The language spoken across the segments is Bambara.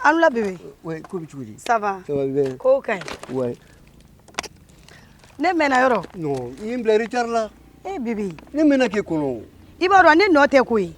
An la bébé. Ouais, ko bɛ cogo di? Ça va? Ça va bien. Kow ka ɲi? Ouais. Ne mɛnna yɔrɔ. Non, i ye n bila retard la. Eh bébé. Ne mɛnna k'e kɔnɔ. I b'a dɔn ne nɔ tɛ koyi.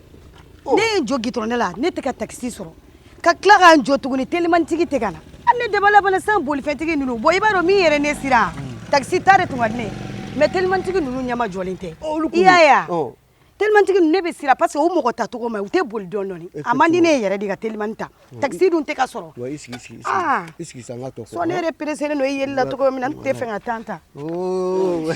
Ne ye n jɔ gitɔrɔn la, ne tɛ ka takisi sɔrɔ. Ka tila ka n jɔ tuguni, telimantigi tɛ ka na. Hali ne dabala banna sisan, bolifɛntigi ninnu. Bon, i b'a dɔn min yɛrɛ ne siran. Takisi ta de tun ka di ne ye. Mais telimantigi ninnu ɲɛma jɔlen tɛ. I y'a ye wa? Telimantigi ninnu, ne bɛ siran parce que u mɔgɔ tacogo ma, u tɛ boli dɔɔni dɔɔni. A man di ne ye yɛrɛ de ka telimani ta. Takisi dun tɛ ka sɔrɔ. Wa i sigi, sigi, sigi. Ah. I sigi sa, n ka tɔ fɔ. Sɔn ne yɛrɛ pressé don i yeli la cogo min na, n tɛ fɛ ka temps ta. Oh.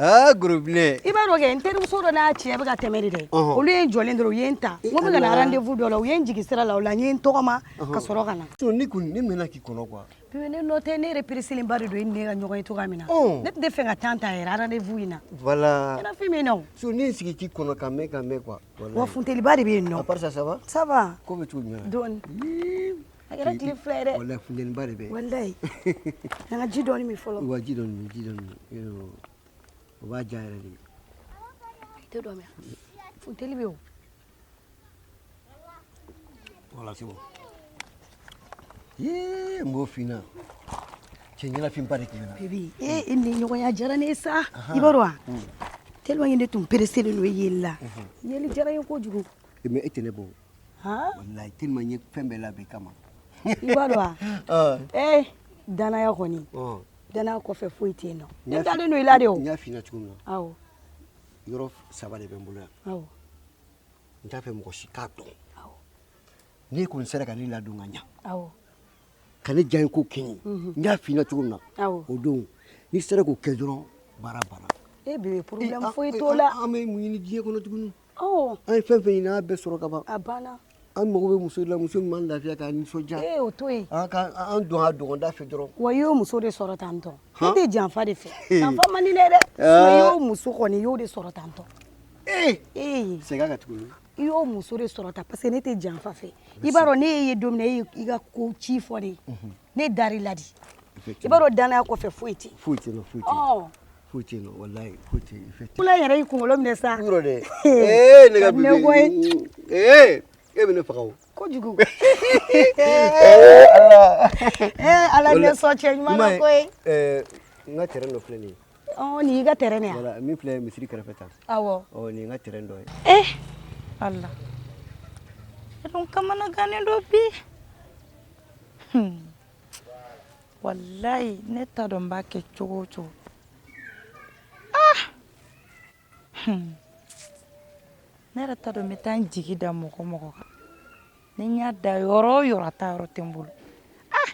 Ah, gros bilen. I b'a dɔn kɛ, n terimuso dɔ n'a cɛ bɛ ka tɛmɛ de dɛ. Olu ye n jɔlen dɔrɔn, u ye n ta. N ko n bɛ ka na rendez-vous dɔ la, u ye n jigin sira la, o la n ye n tɔgɔma ka sɔrɔ ka na. Sinon ne kɔni, ne mɛnna k'i kɔnɔ quoi. Bébé, ne nɔ tɛ, ne yɛrɛ pressé ba de don i ni ne ka ɲɔgɔn ye cogoya min na. Ne tun tɛ fɛ ka temps ta yɛrɛ rendez-vous in na. Voilà. Ɲɛnafin bɛ n na o. Sinon ne ye n sigi k'i kɔnɔ ka mɛn ka mɛn quoi. Wa funteniba de bɛ yen nɔ. À part ça, ça va? Ça va. Ko bɛ cogo jumɛn? Dɔɔni. A kɛra tile 2 ye dɛ. Walahi, funteniba de bɛ yen. Walahi. Na n ka ji dɔɔni min fɔlɔ. Wa ji dɔɔni min, ji dɔɔni min. O b'a diya yɛrɛ de. I tɛ dɔ min? Funteni bɛ yen o. Voilà, c'est bon. Yee, n b'o f'i ɲɛna. Cɛ ɲɛnafinba de tun bɛ n na. Bébé, ee i ni ɲɔgɔnya diyara ne ye sa. I b'a dɔn wa? Tellement que ne tun pressé don i yeli la. Yeli diyara n ye kojugu. Mais e tɛ ne bɔ. Han? Walahi, tellement n ye fɛn bɛɛ labɛn i kama. I b'a dɔn wa? Ee danaya kɔni. Danaya kɔfɛ foyi tɛ yen nɔ. Ne dalen don i la de o. N y'a f'i ɲɛna cogo min na. Awɔ. Yɔrɔ 3 de bɛ n bolo yan. Awɔ. N t'a fɛ mɔgɔ si k'a dɔn. Awɔ. N'e kɔni sera ka ne ladon ka ɲa. Awɔ. Ka ne diya n ko kɛ n ye. N y'a f'i ɲɛna cogo min na. Awɔ. O don n'i sera k'o kɛ dɔrɔn, baara banna. E bébé, problème foyi t'o la. An bɛ mun ɲini diɲɛ kɔnɔ tuguni? Awɔ. An ye fɛn fɛn ɲini, an y'a bɛɛ sɔrɔ ka ban. A banna. An mago bɛ muso de la, muso min b'an lafiya k'an nisɔndiya. Ee o to yen. An ka an don a dɔgɔnda fɛ dɔrɔn. Wa i y'o muso de sɔrɔ tan tɔ. Ne tɛ janfa de fɛ. Janfa man di ne ye dɛ. I y'o muso kɔni, i y'o de sɔrɔ tan tɔ. Ee. Ee. Segin a kan tuguni. I y'o muso de sɔrɔ tan parce que ne tɛ janfa fɛ. I b'a dɔn ne ye don min na, e y'i ka ko ci fɔ ne ye. Ne dar'i la de. I b'a dɔn danaya kɔfɛ foyi tɛ yen. Foyi tɛ yen nɔ, foyi tɛ yen. Foyi tɛ yen nɔ, walayi, foyi tɛ yen. Kula yɛrɛ y'i kunkolo minɛ sa. Yɔrɔ dɛ. Ee ne ka Ne bébé. koyi. Ee e bɛ ne faga o. Kojugu. Ee Ala. Ee Ala ne sɔn cɛ ɲuman na koyi. Ɛɛ n ka terrain dɔ filɛ nin ye. Ɔ nin y'i ka terrain de ye wa? Voilà, min filɛ misiri kɛrɛfɛ tan. Awɔ. Ɔ nin ye n ka terrain dɔ ye. Eh Ala. E dun kamana gannen don bi. Walayi ne t'a dɔn n b'a kɛ cogo o cogo. Ah! Ne yɛrɛ t'a dɔn n bɛ taa n jigi da mɔgɔ mɔgɔ kan. Ni n y'a da yɔrɔ o yɔrɔ, a taa yɔrɔ tɛ n bolo. Ah!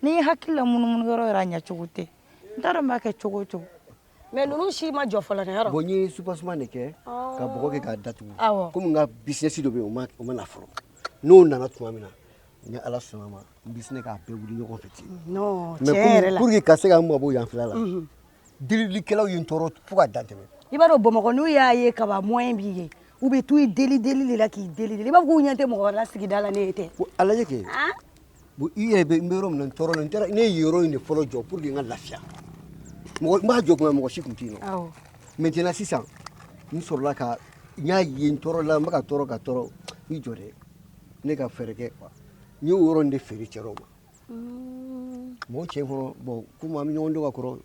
Ni n ye hakili la munumunu yɔrɔ o yɔrɔ, a ɲɛcogo tɛ. N t'a dɔn n b'a kɛ cogo o cogo. Mais ninnu si ma jɔ fɔlɔ dɛ yɔrɔ. Bon, n ye soubassement de kɛ ka bɔgɔ kɛ k'a datugu. Awɔ. Komi n ka business dɔ bɛ yen, o ma na fɔlɔ. N'o nana tuma min na, ni Ala sɔnna ma, n bɛ sin k'a bɛɛ wuli ɲɔgɔn fɛ ten. Non, Mais tiɲɛ yɛrɛ la. pour que ka se ka n mabɔ yan fila la. Delilikɛlaw ye n tɔɔrɔ fo ka dan tɛmɛ. I b'a dɔn Bamakɔ, n'u y'a ye kaban moyen b'i ye, u bɛ t'u deli deli de la k'i deli deli. I b'a fɔ k'u ɲɛ tɛ mɔgɔ wɛrɛ la sigida la ne ye tɛ. Bon, a lajɛ kɛ. Bon, i yɛrɛ bɛ n bɛ yɔrɔ min na, n tɔɔrɔ la, n taara ne ye yɔrɔ in de fɔlɔ jɔ pour que n ka lafiya. Mɔgɔ n b'a jɔ kuma mɔgɔ si tun tɛ yen nɔ. Awɔ. Maintenant sisan, n sɔrɔla ka n y'a ye n tɔɔrɔ la, n bɛ ka tɔɔrɔ ka tɔɔrɔ, n jɔ dɛ. Ne ka fɛɛrɛ kɛ quoi. N y'o yɔrɔ in de feere cɛ dɔw ma. Mɔgɔ cɛ kɔnɔ, bon, komi an bɛ ɲɔgɔn dɔn ka kɔrɔ,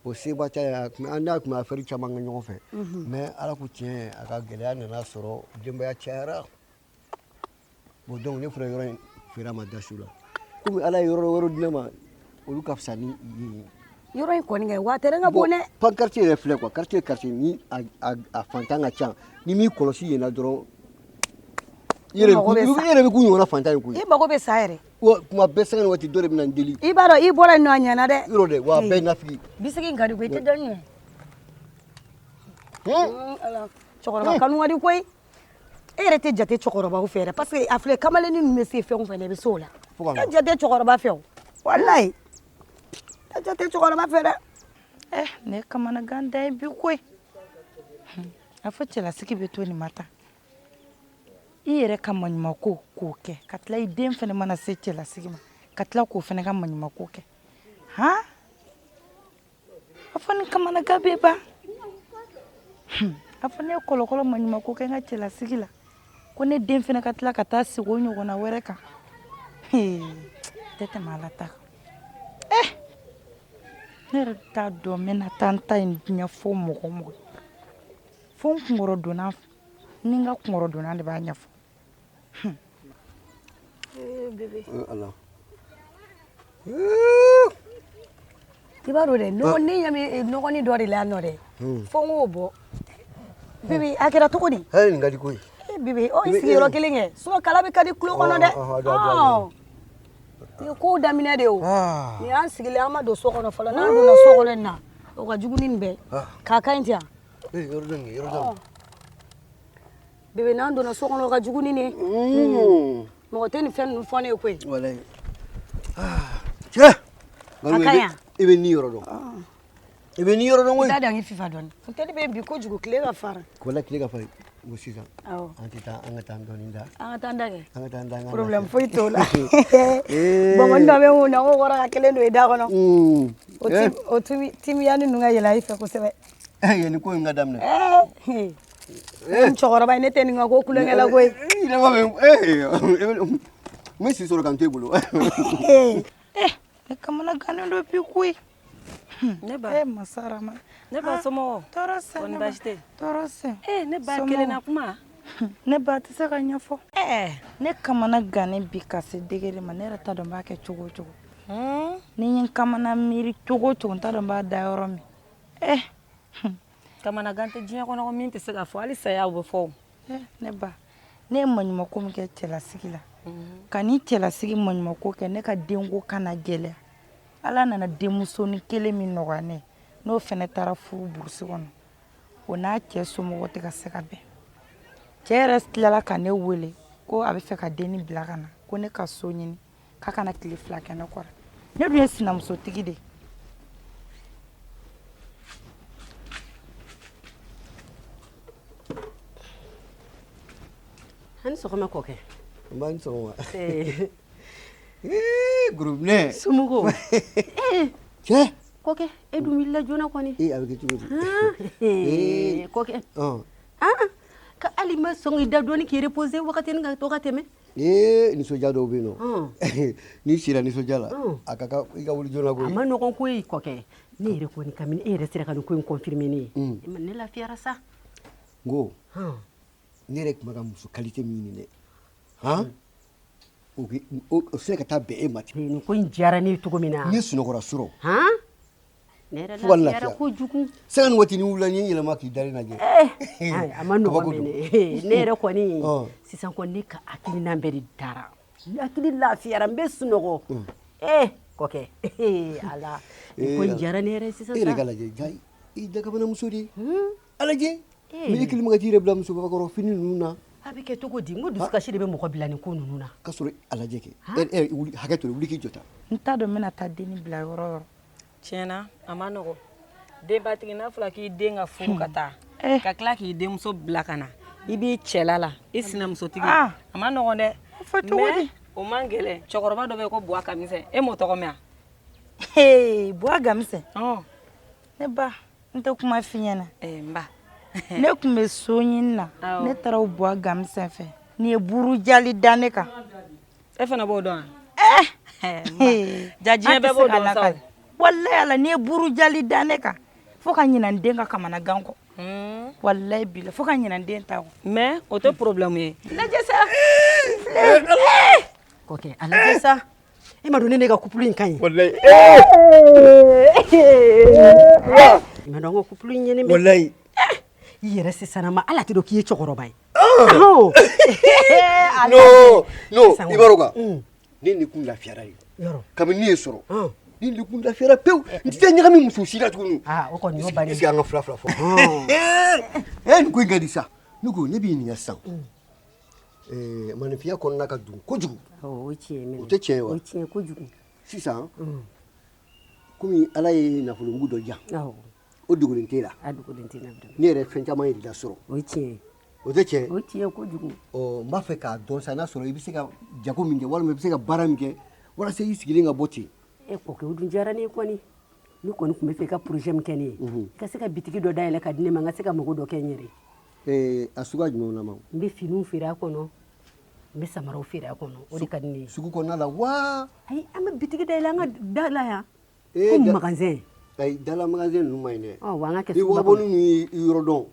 bon, seba t'a ye, an n'a tun bɛ affaire caman kɛ ɲɔgɔn fɛ. Mais Ala ko tiɲɛ, a ka gɛlɛya nana sɔrɔ, denbaya cayara. Bon, donc ne fana yɔrɔ in feere a ma da su la. Komi Ala ye yɔrɔ wɛrɛ di ne ma, olu ka fisa ni yen ye. Yɔrɔ in kɔni kɛ, wa terrain ka bon dɛ. Pan quartier yɛrɛ filɛ quoi, quartier quartier ni a fantan ka ca, ni m'i kɔlɔsi yen na dɔrɔn, i yɛrɛ bɛ k'u ɲɔgɔnna fantan ye koyi. I mago bɛ sa yɛrɛ. Wa kuma bɛɛ sanga ni waati dɔ de bɛ na n deli. I b'a dɔn i bɔra yen nɔ, a ɲɛna dɛ. Yɔrɔ dɛ, wa a bɛɛ ye nafigi. Bisiki in ka di koyi, i tɛ dɔɔnin ye. Ala, cɛkɔrɔba kanu ka di koyi. E yɛrɛ tɛ jate cɛkɔrɔbaw fɛ yɛrɛ parce que a filɛ, kamalennin ninnu bɛ se fɛn o fɛn na, i bɛ se o la. E jate cɛkɔrɔba fɛ o. Walayi. E jate cɛkɔrɔba fɛ dɛ. Eh, ne kamanagan da ye bi koyi. A fɔ cɛlasigi bɛ to nin ma tan. I yɛrɛ ka maɲumako k'o kɛ, ka tila i den fɛnɛ mana se cɛlasigi ma, ka tila k'o fɛnɛ ka maɲumako kɛ. Han? A fɔ ni kamanagan bɛ ban. A fɔ ne ye kɔlɔkɔlɔ maɲumako kɛ n ka cɛlasigi la, ko ne den fɛnɛ ka tila ka taa sigi o ɲɔgɔnna wɛrɛ kan. Tɛ tɛmɛ Ala ta kan. Eh, ne yɛrɛ t'a dɔn n bɛna taa n ta in ɲɛfɔ mɔgɔ o mɔgɔ, fo n kunkɔrɔdonna, ni n ka kunkɔrɔdonna de b'a ɲɛfɔ. Bébé. Ala. I b'a dɔn dɛ, ne ɲɛ bɛ nɔgɔnin dɔ de la yan nɔ dɛ, fo n k'o bɔ. Bébé, a kɛra cogo di? Hali nin ka di koyi. Bébé, ɔ i sigiyɔrɔ kelen kɛ, sinon kala bɛ ka di tulo kɔnɔ dɛ. Nin ye kow daminɛ de ye o. Nin y'an sigilen, an ma don so kɔnɔ fɔlɔ. N'an donna so kɔnɔ nin na, o ka jugu ni nin bɛɛ. K'a ka ɲi ten. Yɔrɔ dɔ nin, yɔrɔ dɔ. Bébé, n'an donna so kɔnɔ, o ka jugu ni nin ye. Mɔgɔ tɛ nin fɛn ninnu fɔ ne ye koyi. Walayi. Cɛ! A ka ɲi. I bɛ ni yɔrɔ dɔn. I bɛ ni yɔrɔ dɔn koyi. I t'a dan k'i fifa dɔɔni. Funteni bɛ bi kojugu, tile ka farin. Walayi, tile ka farin. Ko sisan. An tɛ taa, an ka taa dɔɔni da. An ka taa da kɛ. An ka taa da. Problème foyi t'o la. Bɔnbɔni dɔ bɛ n kun na, n k'o kɔrɔ ka kelen don i da kɔnɔ. O timiya ninnu ka yɛlɛ i fɛ kosɛbɛ. Yanni ko in ka daminɛ. N cɛkɔrɔba ye, ne tɛ nin ka ko kulonkɛ la koyi. I yɛrɛ b'a fɛ, n bɛ si sɔrɔ ka n to e bolo. Ne kamana gannen don bi koyi. Ne ba. Eh, masa Rahman. Ne ba, somɔgɔw? Tɔɔrɔ sɛ. Kɔni baasi tɛ? Tɔɔrɔ sɛ. Eh, ne ba, kelen na kuma. Ne ba tɛ se ka ɲɛfɔ. Ne kamana gannen bi ka se degré ma, ne yɛrɛ t'a dɔn n b'a kɛ cogo o cogo. Ni n ye n kamana miiri cogo o cogo, n t'a dɔn n b'a da yɔrɔ min. Eh. Kamana gan tɛ diɲɛ kɔnɔ min tɛ se ka fɔ, hali saya o bɛ fɔ o. Ne ba, ne ye maɲumako min kɛ cɛlasigi la, ka ni cɛlasigi maɲumako kɛ, ne ka denko kana gɛlɛya. Ala nana denmusonin kelen min nɔgɔya ne ye, n'o fɛnɛ taara furu burusi kɔnɔ, o n'a cɛ somɔgɔw tɛ ka se ka bɛn. Cɛ yɛrɛ tilala ka ne wele ko a bɛ fɛ ka denni bila ka na, ko ne ka so ɲini k'a kana tile 2 kɛ ne kɔrɔ. Ne dun ye sinamusotigi de ye. A ni sɔgɔma kɔkɛ. N ba, ni sɔgɔma. Ee, gorobinɛ. Somɔgɔw? Cɛ. Kɔkɛ, e dun wulila joona kɔni. Ee, a bɛ kɛ cogo di? Ee, kɔkɛ. Ka hali ma sɔn k'i da dɔɔni k'i reposer wagatinin ka to ka tɛmɛ. Ee, nisɔndiya dɔw bɛ yen nɔ. N'i sira nisɔndiya la, a ka kan i ka wuli joona koyi. A ma nɔgɔn koyi kɔkɛ. Ne yɛrɛ kɔni, kabini e yɛrɛ sera ka nin ko in confirmer ne ye, ne lafiyara sa. N ko, ne yɛrɛ tun bɛ ka muso qualité min ɲini dɛ, han, o sera ka taa bɛn e ma ten. Nin ko in diyara ne ye cogo min na. Ne sunɔgɔra surɔ. Ne yɛrɛ Fo ka n lafiyara lafiya. kojugu. Sanga ni waati ni wulila, ni n yɛlɛma k'i dalen lajɛ. A ma nɔgɔn mɛnɛ. Ne yɛrɛ kɔni, sisan kɔni ne ka hakilina bɛɛ de dara. N hakili lafiyara, n bɛ sunɔgɔ. Kɔkɛ, Ala, nin ko in diyara ne yɛrɛ ye sisan E yɛrɛ sa. ka lajɛ, ja i dakabananmuso de ye. A lajɛ. Mais e kelen bɛ ka t'i yɛrɛ bila musokɔrɔba fini ninnu na. A bɛ kɛ cogo di? N ko dusukasi de bɛ mɔgɔ bila nin ko ninnu na. K'a sɔrɔ a lajɛ kɛ. Wuli, hakɛ to, wuli k'i jɔ tan. N t'a dɔn n bɛna taa denni bila yɔrɔ o yɔrɔ. Tiɲɛna, a ma nɔgɔn. Denbatigi, n'a fɔra k'i den ka furu ka taa, ka tila k'i denmuso bila ka na, i b'i cɛla la, i sinamusotigi. A ma nɔgɔn dɛ. Fɔ cogo di? Mais o man gɛlɛn. Cɛkɔrɔba dɔ bɛ yen ko Buwa Kamisɛn, e m'o tɔgɔ mɛn wa? Ee, Buwa Kamisɛn. Ne ba, n tɛ kuma f'i ɲɛna. N ba. Ne tun bɛ so ɲini na, ne taara o Buwa Kamisɛn fɛ. Nin ye burujali da ne kan. E fana b'o dɔn wa? Ja diɲɛ bɛɛ b'o dɔn sa o. Walayi Ala, n'i ye burujali da ne kan, fo ka ɲinɛ n den ka kamanagan kɔ. Walayi bila, fo ka ɲinɛ n den ta kɔ. Mais o tɛ problème ye. Lajɛ sa. Kɔkɛ, a lajɛ sa. E ma dɔn ne ka couple in ka ɲi. Walayi. I ma dɔn n ka couple in ɲɛnen bɛ. Walayi. I yɛrɛ sisan ma, ala tɛ dɔn k'i ye cɛkɔrɔba ye. Non, non, i b'a dɔn quoi? Ne ni kun lafiyara ye. Kabini ne ye sɔrɔ. Ni ni kun lafiyara pewu, n tɛ ɲagami muso si la tuguni. O kɔni y'o bannen. Est-ce que an ka fila fila fɔ? Nin ko in ka di sa. Ne ko ne b'i ɲininka sisan. Maninfinya kɔnɔna ka dun kojugu. O ye tiɲɛ ye. O tɛ tiɲɛ ye wa? O ye tiɲɛ kojugu. Sisan, komi Ala ye nafolomugu dɔ diyan. O dogolen t'e la. A dogolen tɛ n na. Ne yɛrɛ fɛn caman yɛrɛ la sɔrɔ. O ye tiɲɛ ye. O tɛ tiɲɛ ye? O ye tiɲɛ kojugu. Ɔ, n b'a fɛ k'a dɔn sa, n'a sɔrɔ i bɛ se ka jago min kɛ, walima i bɛ se ka baara min kɛ, walasa i sigilen ka bɔ ten. E kɔkɛ, o dun diyara ne ye kɔni. Ne kɔni tun bɛ fɛ i ka projet min kɛ ne ye, i ka se ka bitigi dɔ dayɛlɛ ka di ne ma, n ka se ka mago dɔ kɛ n yɛrɛ ye. A suguya jumɛnw na ma? N bɛ finiw feere a kɔnɔ. N bɛ samaraw feere a kɔnɔ, o de ka di ne ye. Sugu kɔnɔna la wa? Ayi, an bɛ bitigi dayɛlɛ an ka da la yan. Ko magasin. Ayi, dala magasin ninnu man ɲi dɛ. Ɔ, wa an ka kɛ Ni suguba waribɔnin kɔnɔ. ninnu y'i yɔrɔ dɔn,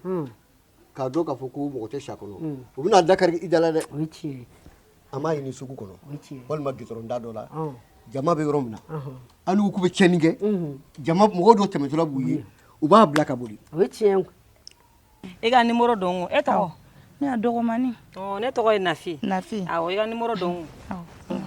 k'a dɔn k'a fɔ ko mɔgɔ tɛ sa kɔnɔ, u bɛna da kari i da la dɛ. O ye tiɲɛ ye. An b'a ɲini sugu kɔnɔ. O ye tiɲɛ ye. Walima gitɔrɔn da dɔ la. Jama bɛ yɔrɔ min na. Hali n'u k'u bɛ tiɲɛni kɛ, jama mɔgɔw dɔ tɛmɛtɔla b'u ye, u b'a bila ka boli. O ye tiɲɛ ye. I ka numéro don n kun. E tɔgɔ? Ne y'a dɔgɔmani. Ɔ, ne tɔgɔ ye Nafi. Nafi. Awɔ, i ka numéro don n kun.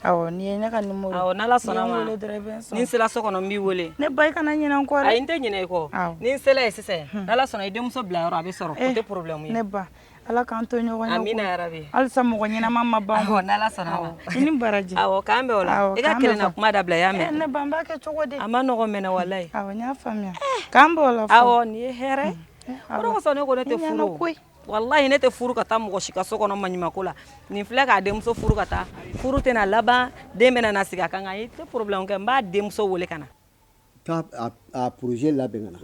Awɔ, nin ye ne ka numéro. Awɔ, n'Ala sɔnna N'i ye n ma. wele dɔrɔn i bɛ n sɔrɔ. Ni n sera so kɔnɔ, n b'i wele. Ne ba, i kana ɲinɛ n kɔ dɛ. Ayi, n tɛ ɲinɛ i kɔ. Awɔ. Ni n sera yen sisan, n'Ala sɔnna, i denmuso bila yɔrɔ a bɛ sɔrɔ. O tɛ problème ye. Ne ba, Ala k'an to ɲɔgɔn ye. Amina yarabi. Halisa mɔgɔ ɲɛnama ma ban. Awɔ, n'Ala sɔnna ma. I ni baraji. Awɔ, k'an bɛn o la. Awɔ, I ka k'an bɛn kelenna fɔ. kuma dabila, i y'a mɛn. Ne ba, n b'a kɛ cogo di? A ma nɔgɔn mɛnɛ walayi. Awɔ, n y'a faamuya. K'an bɛn o la fɔ. Awɔ, nin ye hɛrɛ ye. O de kosɔn ne ko ne tɛ I ɲɛna furu. koyi. Walayi, ne tɛ furu ka taa mɔgɔ si ka so kɔnɔ maɲumako la. Nin filɛ k'a denmuso furu ka taa. Furu tɛna laban, den bɛna na sigi a kan, nka i tɛ problème kɛ, n b'a denmuso wele ka na. Taa a projet labɛn ka na,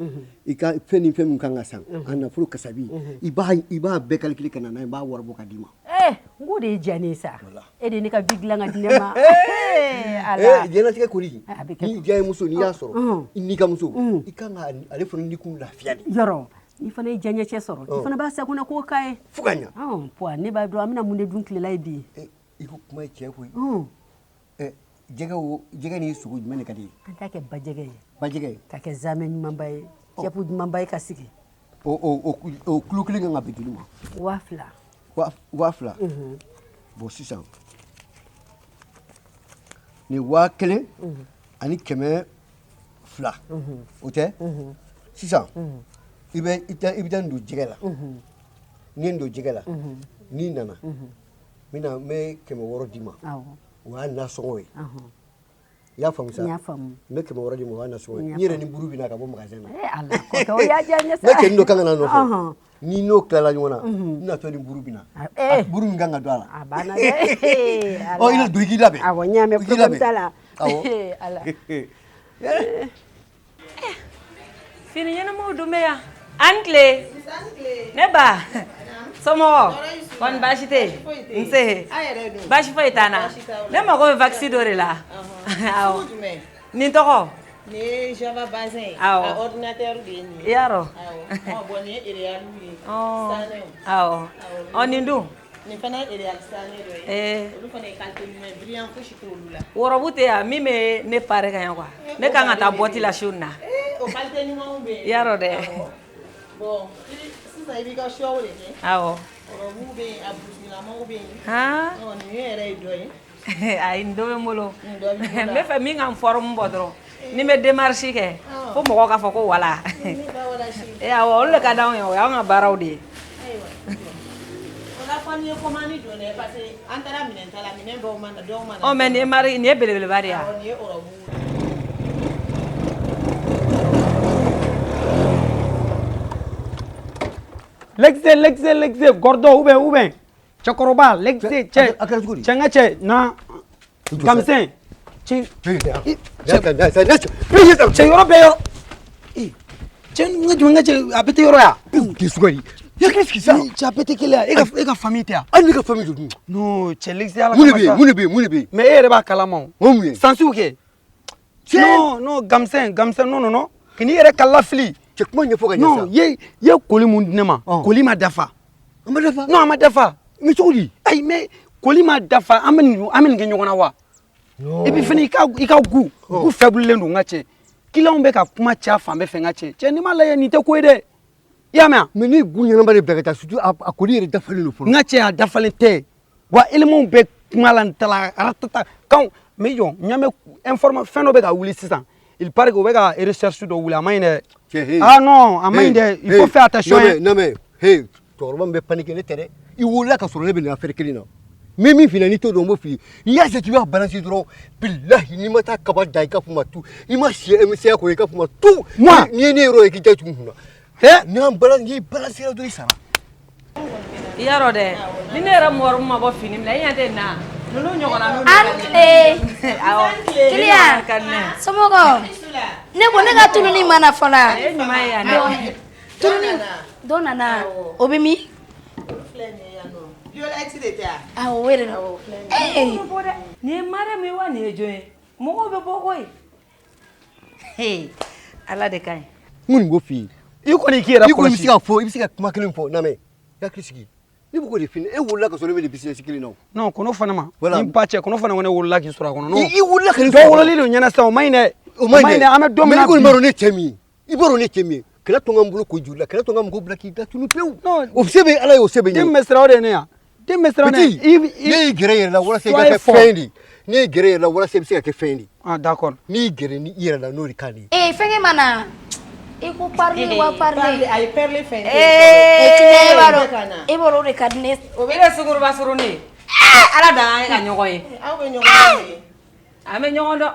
i ka fɛn ni fɛn min kan ka san, a nafolo kasabi, i b'a bɛɛ calculer ka na n'a ye, n b'a wari bɔ ka d'i ma. Eh, n k'o de ye diya ne ye sa. E de ye ne ka vie dilan ka di ne ma. Eh, Ala. Eh, diɲɛlatigɛ kɔni, A bɛ kɛ. N'i diya ye muso, n'i y'a sɔrɔ, i n'i ka muso, i kan ka ale fana ni kun lafiya de. Yɔrɔ, n'i fana ye diyaɲɛcɛ sɔrɔ, i fana b'a sagona ko k'a ye. Fo ka ɲa. Ɔn, puwa, ne b'a dɔn an bɛna mun de dun tilela ye bi. I ko kuma ye tiɲɛ koyi. Ɛ, jɛgɛ o jɛgɛ ni sogo, jumɛn de ka di ye? An t'a kɛ bajɛgɛ ye. Bajɛgɛ. Ka kɛ zamɛ ɲumanba ye, cɛpu ɲumanba ye ka sigi. O kilo kelen kan ka bɛn joli ma? 2000. 2000. Bon, sisan nin 1200, o tɛ? Sisan i bɛ i taa, i bɛ taa nin don jɛgɛ la. N'i ye nin don jɛgɛ la, n'i nana, n bɛna, n bɛ 600 d'i ma. O y'a nasɔngɔ ye. I y'a faamu sa? N y'a faamu. N bɛ 600 d'i ma, o y'a nasɔngɔ ye. N y'a N yɛrɛ ni buru bɛ na ka bɔ magasin na. Eh Ala, kɔkɛ, o y'a diya n ye sa. N ka cɛnin dɔ kan ka na nɔfɛ. Ni n'o tilala ɲɔgɔn na, n natɔ ni buru bɛ na. Buru min kan ka don a la. A banna dɛ. Ɔ, i na don, i k'i labɛn. Awɔ, n y'a mɛn, I k'i problème labɛn. t'a la. Awɔ. Ala. Fini ɲɛnamaw dun bɛ yan. An tile. Ne ba. Somɔgɔw? Kɔni baasi tɛ yen? Nse. Baasi foyi t'an na. Ne mago bɛ wax dɔ de la. Awɔ. Nin tɔgɔ? Nin ye Java bazin ye. Awɔ. A ordinateur de ye nin ye. I y'a dɔn? Awɔ. Ɔ bon, nin ye Real ye. Sanɛw. Awɔ. Ɔ, nin dun? Nin fana ye Real sanɛ dɔ ye. Olu fana ye qualité ɲuman ye, brillant fosi t'olu la. Robe tɛ yan min bɛ ne pare ka ɲɛ quoi. Ne kan ka taa boîte la su in na. Ee, o qualité ɲumanw bɛ yen. I y'a dɔn dɛ. Awɔ. Bon, sisan i b'i ka choix de kɛ. Awɔ. Robe bɛ yen, a busilamaw bɛ yen. Han? Ɔ, nin yɛrɛ ye dɔ ye. Ayi, nin dɔ bɛ n bolo. Nin dɔ b'i bolo. N bɛ fɛ min ka n forme bɔ dɔrɔn. Ni n bɛ démarche kɛ, fo mɔgɔw k'a fɔ ko voilà. Ne ba wala si. Ee awɔ, olu de ka d'anw ye, o y'anw ka baaraw de ye. Ayiwa. O la fɔ n'i ye commande don dɛ, parce que an taara minɛn ta la, minɛn dɔw ma na, dɔw ma na. Ɔ, mais nin ye mari, nin ye belebeleba de ye wa? Awɔ, nin ye robe ye. Lexe, lexe, lexe, gordon ou bien cɛkɔrɔba lexe, cɛ A kɛra cogo di? Cɛ, n ka cɛ na kamisɛn cɛ, cɛ, yɔrɔ bɛɛ yɔrɔ. Ee, cɛ, n ka jumɛn, n ka cɛ, a bɛɛ tɛ yɔrɔ ya. K'i sugari ya, qu'est-ce qui ça? Cɛ, a bɛɛ tɛ kelen ya. E ka famille tɛ yan? Hali ne ka famille don dun. Non, cɛ, lexe, ala Mun de kama bɛ yen? sa. Mun de bɛ yen? Mun de bɛ yen? Mais e yɛrɛ b'a kalama o. O mun ye? Sansiw kɛ. Non, non, gamisɛn, gamisɛn, non, non, non, k'i yɛrɛ ka lafili. Cɛ, kuma ɲɛfɔ ka ɲɛ sa. Non, ye colis mun di ne ma, colis ma dafa. A ma dafa? Non, a ma dafa. Mais cogo di? Ayi, mais colis ma dafa, an bɛ nin kɛ ɲɔgɔn na wa? Et puis fɛnɛ, i ka goût faible len don, n ka cɛ. Client bɛ ka kuma caya fan bɛɛ fɛ, n ka cɛ. Cɛ, n'i m'a lajɛ, nin tɛ ko ye dɛ. I y'a mɛn wa? Mais ne ye goût ɲɛnama de bila ka taa, surtout a colis yɛrɛ dafalen don fɔlɔ. N ka cɛ, a dafalen tɛ. Wa éléments bɛ kuma la, n ta la ratata kan. Mais jɔ, n ɲɛ bɛ informa fɛn dɔ bɛ ka wuli sisan. Il paraît que u bɛ ka recherche dɔ wuli, a ma ɲi dɛ. Cɛ, hey. Ah non, a ma ɲi dɛ, il faut faire attention. Non mais, non mais, hey, cɛkɔrɔba min bɛ paniquer, ne tɛ dɛ. I wolola ka sɔrɔ ne bɛ nin affaire kelen na. N bɛ min f'i ɲɛna, n'i t'o dɔn, n b'o f'i ye. N'i y'a se k'i b'a balancer dɔrɔn, bilahi, n'i ma taa kaba da, i ka fɔ ma tu. N'i ma si MCA kɔnɔ, i ka fɔ ma tu. Moi? N'i ye ne yɔrɔ ye, k'i da tugu n kunna. He? Ni y'an balance, n'i balancer dɔrɔn, i sara. I y'a dɔn dɛ, ni ne yɛrɛ mɔgɔ ma bɔ fini min na, i ɲɛ tɛ nin na. Ninnu ɲɔgɔnna ninnu. An tile. Awɔ. Kiliyan. Ka di ne ye. Somɔgɔw? Ne ko ne ka tununi ma na fɔlɔ. A ye ɲuman ye yan dɛ. Tununi dɔ nana, o bɛ min? filɛ nin ye yan nɔ. Violette de tɛ wa? Awɔ, o yɛrɛ don. Ee! Nin ye Mariam ye wa nin ye jɔn ye? Mɔgɔw bɛ bɔ koyi. Hey, Ala de ka ɲi. N kɔni b'o f'i ye. I kɔni k'i yɛrɛ I kɔni bɛ kɔlɔsi. se ka fɔ, i bɛ se ka kuma kelen fɔ, na mɛn. I hakili sigi. Ne bɛ k'o de f'i ɲɛna, e wolola ka sɔrɔ ne bɛ nin business kelen na o. Non, kɔnɔ fana ma. Voilà. Ni ba cɛ, kɔnɔ fana ko ne wolola k'i sɔrɔ a kɔnɔ. Non. I wolola ka ne Dɔ sɔrɔ a kɔnɔ. wololen don ɲɛna sisan, o man ɲi dɛ. O man ɲi dɛ. An bɛ don min Mais na i kɔni bi. b'a dɔn ne cɛ min ye. I b'a dɔn ne cɛ min ye. Kana to n ka n bolo ko joli la, kana to n ka mɔgɔw bila k'i datunu pewu. O se bɛ Ala ye, o se bɛ n ye. Den bɛ siran, o de ye ne yan. Den bɛ siran ne. Petit, ne y'i gɛrɛ i yɛrɛ la walasa i ka Soyez kɛ fort. fɛn de ye. Ne y'i gɛrɛ i yɛrɛ la walasa i bɛ se ka kɛ fɛn de ye. Ah, d'accord. N'i y'i gɛrɛ ni i yɛrɛ la, n'o de ka di ye. Ee, fɛnkɛ ma na. I ko parler wa parler. Ayi, perle fɛn tɛ. Ee, Tina, e b'a Bɛɛ ka na. dɔn. E b'a dɔn o de ka di ne ye. O bɛ kɛ sunkuruba surunni ye. Ala dan an ye ka ɲɔgɔn ye. Aw bɛ ɲɔgɔn dɔn de. An bɛ ɲɔgɔn dɔn.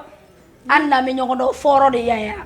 Hali n'an bɛ ɲɔgɔn dɔn, fɔrɔ de yan yan.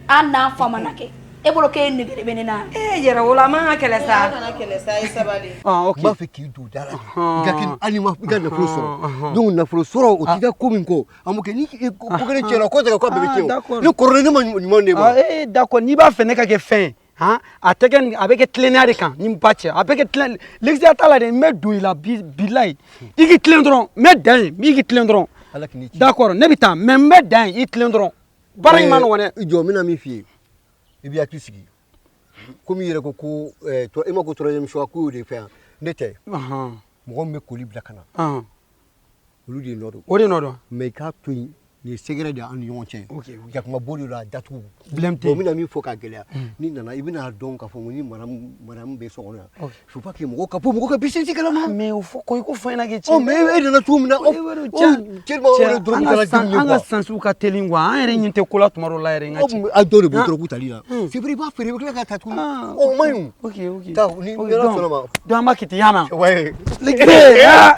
Hali n'an famana kɛ. E bolo k'e nege de bɛ ne na. Ee, yɛrɛ wolo, an man ka kɛlɛ sa. Aw kana kɛlɛ sa, a ye sabali. Ah, ok. N b'a fɛ k'i don da la de. I ka kɛ hali ma i ka nafolo sɔrɔ. Donc nafolo sɔrɔ o t'i ka ko min kɔ, an b'o kɛ ni ko kelen tiɲɛna, ko tɛ k'a bɛɛ bɛ Ah, tiɲɛ o. d'accord. Ne kɔrɔlen ne ma ɲuman de ma. Ah, eh, d'accord, n'i b'a fɛ ne ka kɛ fɛn ye, han, a tɛ kɛ nin, a bɛ kɛ tilennenya de kan ni n ba cɛ, a bɛ kɛ tilen, l'exia t'a la dɛ, n bɛ don i la bi bilayi. I k'i tilen dɔrɔn, n bɛ dan yen, i k'i tilen dɔrɔn. Ala k'i ni ci. D'accord, ne bɛ taa, mais n bɛ dan yen, i tilen dɔrɔn. Baara in ma nɔgɔn dɛ. I jɔ, n bɛna min f'i ye. I b'i hakili sigi. Komi i yɛrɛ ko ko e ma ko troisième choix k'o y'o de fɛ yan. Ne tɛ. Mɔgɔ min bɛ koli bila ka na. Olu de nɔ don. O de nɔ don. Mais i k'a to yen, nin ye secret de ye an ni ɲɔgɔn cɛ. Ok, ok. Jakuma bo de don, a datugu. Problème tɛ Bon, yen. n bɛna min fɔ k'a gɛlɛya. N'i nana, i bɛna dɔn k'a fɔ ni madame bɛ so kɔnɔ yan. Ok. Faut pas que mɔgɔw ka bɔ mɔgɔw ka business kalama. Mais o fɔ ko i ko fɔ n ɲɛna kɛ cɛ. Ɔ, mais e nana cogo min na, O ɔ, cɛ ma o de dɔrɔn an taara ka denw ye an ka quoi. sansiw ka teli quoi, an yɛrɛ ɲɛ tɛ ko la tuma dɔw la yɛrɛ, n ka cɛ. A dɔw de b'o dɔrɔn tali la. C'est vrai, i b'a feere, i bɛ tila k'a ta tuguni. Ah, Ɔ, o man ɲi o. Ok, ok. Taa, ni Ok, Ala donc sɔnna ma. donc an b'a kɛ ten, y'a mɛn? Ouais. Les gars, ah.